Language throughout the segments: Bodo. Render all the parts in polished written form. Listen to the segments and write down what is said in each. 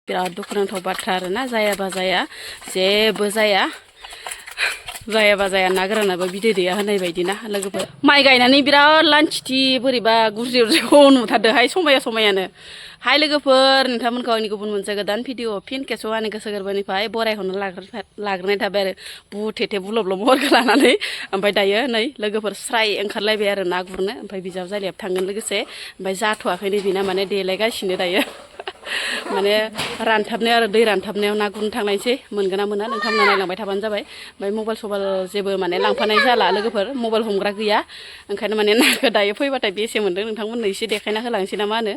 बिराद दुखुनांथाव बाथ्रा आरोना जायाबा जाया जेबो जाया जायाबा जाया ना गोरानाबो बिदै दैया होनाय बायदि ना लोगोफोर माइ गायनानै बिराद लान्थिथि बोरैबा गुरजि गुरजिखौ नुथारदोहाय समायानो हाय लोगोफोर नोंथांमोनखौ आंनि गुबुन मोनसे गोदान भिडिअ फिन खेबसेबाव आंनि गोसो गोरबोनिफ्राय बरायहरनो लाग्रोनाय थाबाय आरो बुथेथे बुलबल महरखौ लानानै ओमफ्राय दायो नै लोगोफोर स्राय ओंखारलायबाय आरो ना गुरनो ओमफ्राय बिजावजालियाबो थांगोन लोगोसे ओमफ्राय जाथ'वाखैनो बेना माने देलायगासिनो दायो माने रानथाबनाय आरो दै रानथाबनायाव ना गुरनो थांनायसै मोनगोन ना मोना नोंथांमोना नायलांबाय थाबानो जाबाय ओमफ्राय मबाइल सबाइल जेबो माने लांफानाय जाला लोगोफोर मबाइल हमग्रा गैया ओंखायनो माने नाखौ दायो फैबाथाय बेसे मोन्दों नोंथांमोननो एसे देखायना होलांसै ना मा होनो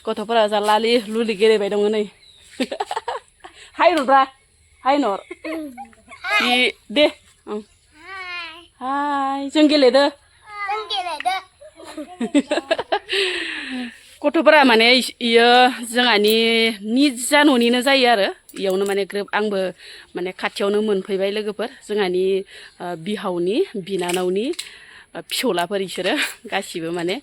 गथ'फोरा जा लालि लुलि गेलेबाय दङ नै हायनरब्रा हायनर दे हाय जों गेलेदो गथ'फोरा माने इयो जोंहानि निजा न'निनो जायो आरो इयावनो माने ग्रोब आंबो माने खाथियावनो मोनफैबाय लोगोफोर जोंहानि बिहावनि बिनानावनि फिसौलाफोर इसोरो गासिबो माने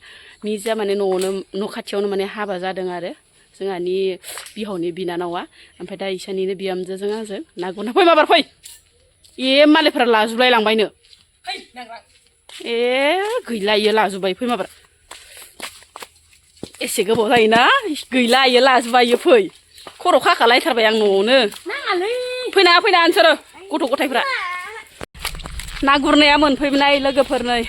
निजा माने न'आवनो न' खाथियावनो माने हाबा जादों आरो जोंहानि बिहावनि बिनानावा ओमफ्राय दा इसानिनो बिहामजोजों आंजों ना गुरना फै माबार फै ए मालायफोरा लाजुबलाय लांबायनो ए गैला इयो लाजुबाय फै माबार एसे गोबाव जायोना गैला इयो लाजुबाय फै खर' खाखालायथारबाय आं न'आवनो फैना नोंसोरो गथ' गथायफ्रा ना गुरनाया मोनफैनाय लोगोफोर नै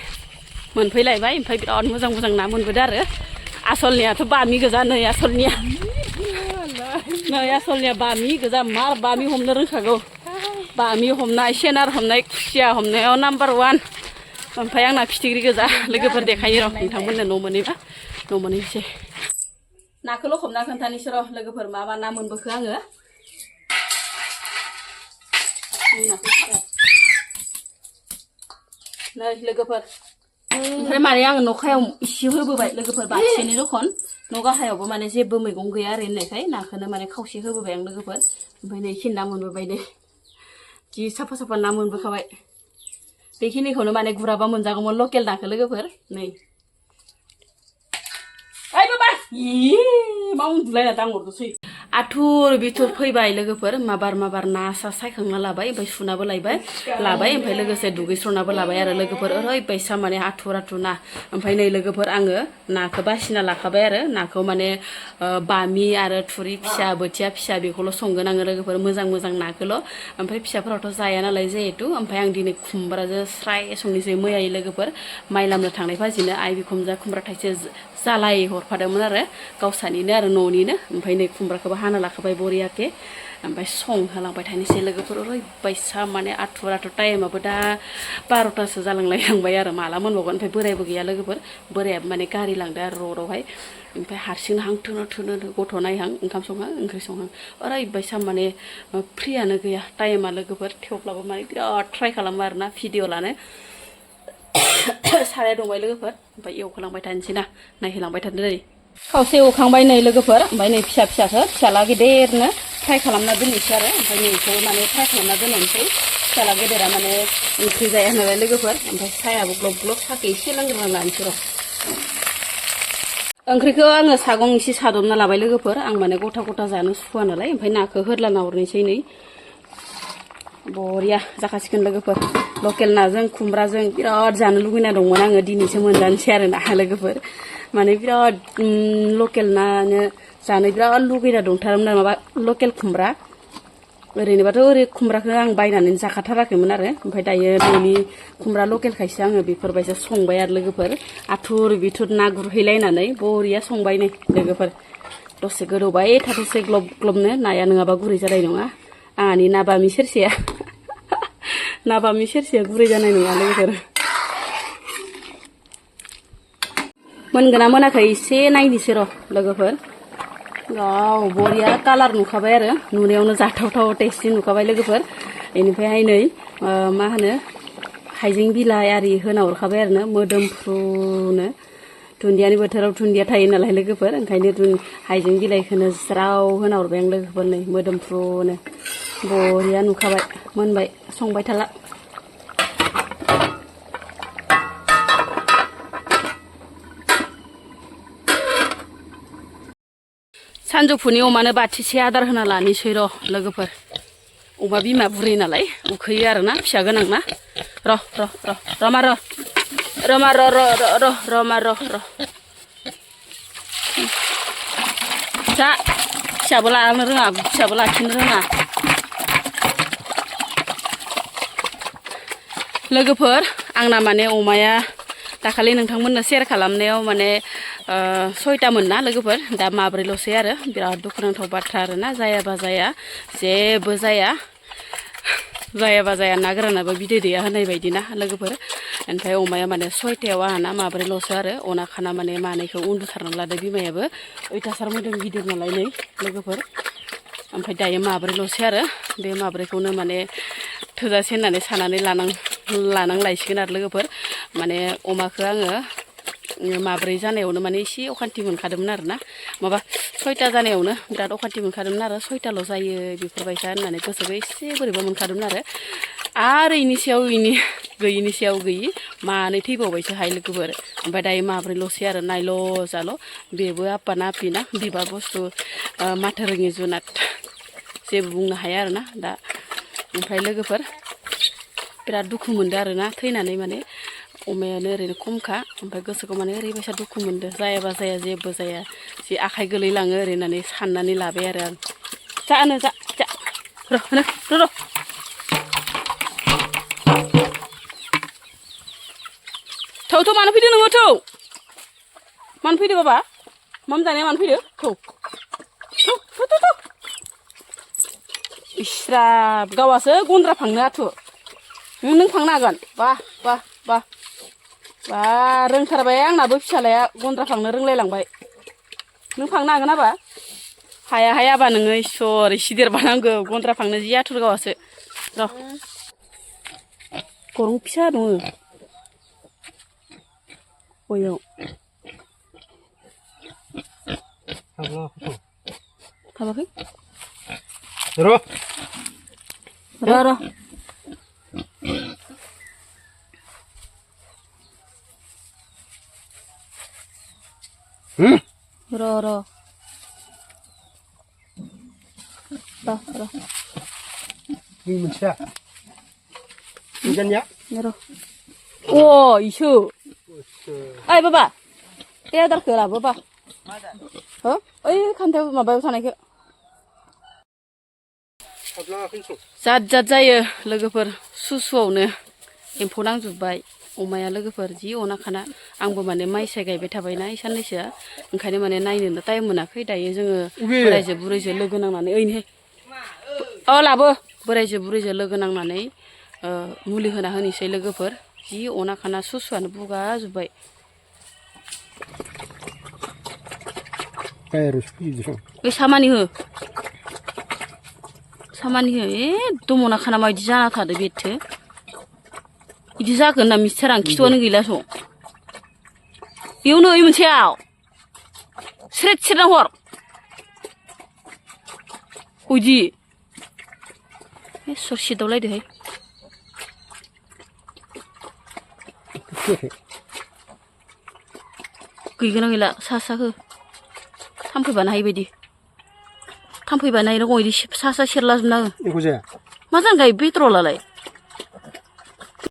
मोनफैलायबाय ओमफ्राय बिराद मोजां मोजां ना मोनबोदों आरो आसलनियाथ' बामि गोजा नै आसलनिया बामि गोजा मार बामि हमनो रोंखागौ बामि हमनाय सेनार हमनाय खुसिया हमनायाव नाम्बार 1 ओमफ्राय आंना फिथिख्रि गोजा लोगोफोर देखायो र' नोंथांमोननो न' मोनैबा न' मोनैसै नाखौल' हमना खोन्थानोसै र' लोगोफोर मा मा ना मोनबोखो आङो नै लोगोफोर ओमफ्राय माने आङो न' खायाव इसे होबोबाय लोगोफोर बाथिसेनि दखन न' गाहायावबो माने जेबो मैगं गैया आरो होननायखाय नाखौनो माने खावसे होबोबाय आं लोगोफोर ओमफ्राय नै एखे ना मोनबोबाय दे जि साफा साफा ना मोनबोखाबाय बेखिनिखौनो माने गुराबा मोनजागौमोन लकेल नाखौ लोगोफोर नै ओइ बाबा मा उन्दुलायना दांहरदोंसै आथुर बिथुर फैबाय लोगोफोर माबार ना सायखांना लाबाय ओमफ्राय सुनाबो लाबाय ओमफ्राय लोगोसे दुगैस्रनाबो लाबाय आरो लोगोफोर ओरैबायसा माने आथुर ना ओमफ्राय नै लोगोफोर आङो नाखौ बासिना लाखाबाय आरो नाखौ माने बामि आरो थुरि फिसा बोथिया फिसा बेखौल' संगोन आङो लोगोफोर मोजां नाखौल' ओमफ्राय फिसाफोरावथ' जाया नालाय जिहेतु ओमफ्राय आं दिनै खुमब्राजों स्राय संनोसै मैयायै लोगोफोर माइ लामनो थांनाय फाजिनो आइ बिखुमजोआ खुमब्रा थाइसे जालाय हरफादोंमोन आरो गावसानिनो आरो न'निनो ओमफ्राय नै खुमब्राखौबो हाना लाखाबाय बरियाके ओमफ्राय संहोलांबाय थानोसै लोगोफोर ओरैबायसा माने आथुर टाइमाबो दा 12तासो जालांलायलांबाय आरो माला मोनबावगोन ओमफ्राय बोरायबो गैया लोगोफोर बोरायाबो माने गारि लांदो आरो रडआवहाय ओमफ्राय हारसिं हां थोनो गथ' नायहां ओंखाम संहां ओंख्रि संहां ओरैबायसा माने फ्रियानो गैया टाइमा लोगोफोर थेवब्लाबो माने बिराद ट्राइ खालामो आरोना भिडिअ लानो साराया दंबाय लोगोफोर ओमफ्राय एवखालांबाय थानोसै ना नायहोलांबाय थानो दै खावसे एवखांबाय नै लोगोफोर ओमफ्राय नै फिसाला गेदेरनो फ्राय खालामना दोननोसै आरो ओमफ्राय नैखौ माने फ्राय खालामना दोननोसै फिसाला गेदेरा माने ओंख्रि जाया नालाय लोगोफोर ओमफ्राय सायाबो ग्लब ग्लब साखै एसे लोंग्रोना लानोसै र' ओंख्रिखौ आङो सागं एसे सादबना लाबाय लोगोफोर आं माने गथा जानो सुखुवा नालाय ओमफ्राय नाखौ होदलाना हरनोसै नै बरिया जाखासिगोन लोगोफोर लकेल नाजों खुमब्राजों बिराद जानो लुगैना दंमोन आङो दिनैसो मोनजानोसै आरो ना लोगोफोर माने बिराद लकेल नानो जानो बिराद लुगैना दंथारोमोन आरो माबा लकेल खुमब्रा ओरैनोबाथ' खुमब्राखौ आं बायनानै जाखाथाराखैमोन आरो ओमफ्राय दायो न'नि खुमब्रा लकेलखायसो आङो बेफोरबायसा संबाय आरो लोगोफोर आथुर बिथुर ना गुरहैलायनानै बरिया संबाय नै लोगोफोर दसे गोदौबाय थाथोंसै ग्लब ग्लबनो नाया नङाबा गुरै जानाय नङा आंहानि ना बामि सेरसेया गुरै जानाय नङा लोगोफोर मोनगोना मोनाखै एसे नायनोसै र' लोगोफोर गाव बरिया कालार नुखाबाय आरो नुनायावनो जाथावथाव टेस्टि नुखाबाय लोगोफोर बेनिफ्रायहाय नै मा होनो हाइजें बिलाइ आरि होना हरखाबाय आरो मोदोमफ्रुनो दुन्दियानि बोथोराव दुन्दिया थायो नालाय लोगोफोर ओंखायनो हाइजें बिलाइखौनो ज्राव होना हरबाय आं लोगोफोर नै मोदोमफ्रुनो बरिया नुखाबाय मोनबाय संबाय थाला सानजौफुनि अमानो बाथिसे आदार होना लानोसै र' लोगोफोर अमा बिमा बुरै नालाय उखैयो आरोना फिसा गोनां ना रमा जा फिसाबो लानो रोङा फिसाबो लाखिनो रोङा लोगोफोर आंना माने अमाया दाखालि नोंथांमोननो शेयार खालामनायाव माने 6तामोन ना लोगोफोर दा माब्रैल'सै आरो बिराद दुखुनांथाव बाथ्रा आरोना जायाबा जाया जेबो जायाबा जाया ना गोरानाबो बिदै दैया होनाय बायदि ना लोगोफोर ओमफ्राय अमाया माने 6तायाव आंहाना माब्रैल'सो आरो अना खाना माने मानैखौ उन्दुथारना लादो बिमायाबो अयथासार मोदोम गिदिर नालाय नै लोगोफोर ओमफ्राय दायो माब्रैल'सै आरो बे माब्रैखौनो माने थोजासे होननानै सानानै लानांलायसिगोन आरो लोगोफोर माने अमाखौ आङो माब्रै जानायावनो माने एसे अखान्थि मोनखादोंमोन आरोना माबा 6ता जानायावनो बिराद अखान्थि मोनखादोंमोन आरो 6ताल' जायो बेफोरबायसा होननानै गोसोखौ एसे बोरैबा मोनखादोंमोन आरो इनि सायाव गैयिनि सायाव गैयि मानै थैबावबायसोहाय लोगोफोर ओमफ्राय दायो माब्रैल'सै आरो नायल' जाल' बेबो आप्पा नापि ना बिबा बुस्थु माथो रोङि जुनाद जेबो बुंनो हाया आरोना दा ओमफ्राय लोगोफोर बिराद दुखु मोनदों आरोना थैनानै माने अमायानो ओरैनो खमखा ओमफ्राय गोसोखौ माने ओरैबायसा दुखु मोनदों जायाबा जाया जेबो जाया जि आखाइ गोलैलाङो ओरै होननानै साननानै लाबाय आरो आं जानो जा र' थौ मानो फैदो नोङो थौ मानो फैदो बाबा माम जानाया मानो फैदो थौ इस्राब गावासो गन्द्रा फांनो आथु नों फांनो हागोन बा रोंथारबाय आंनाबो फिसालाया गन्द्रा फांनो रोंलायलांबाय नों फांनो हागोन आबा हायाबा नोङो इसर इसे देरबा नांगौ गन्द्रा फांनो जि आथुर गावासो र' गरं फिसा दङ बयाव हाबाखै र' Ini manusia. Ikannya? Oh, isu. Ay, baba. Dia dar ke lah, baba. Hah? Kantai mabai sana ke? Zat जायो लोगोफोर सुसुआवनो एम्फौ नांजोबबाय अमाया लोगोफोर जि अना खाना आंबो माने माइ साय गायबाय थाबायना साननैसोआ ओंखायनो माने नायनोनो टाइम मोनाखै दायो जोङो बोरायजो बुरैजो लोगो नांनानै ओइनो लाबो बोरायजो बुरैजो लोगो नांनानै मुलि होना होनोसै लोगोफोर जि अना खाना सुसुआनो बुगाजोबबाय ओइ सामानि हो एकदम अना खाना माबायदि जाना थादो बेथो बिदि जागोन होनना मिथिथारा आं खिथुआनो गैला स' बेयावनो ओइ मोनसेयाव स्रेद सेरना हर बिदि सर सिदावलायदोहाय गैगोना गैला सा हो थाम्फै बानो हायि बायदि थाम्फै बानाय रखम बिदि सा सेरला जोबना हो मा जानो गायो पेट्रलालाय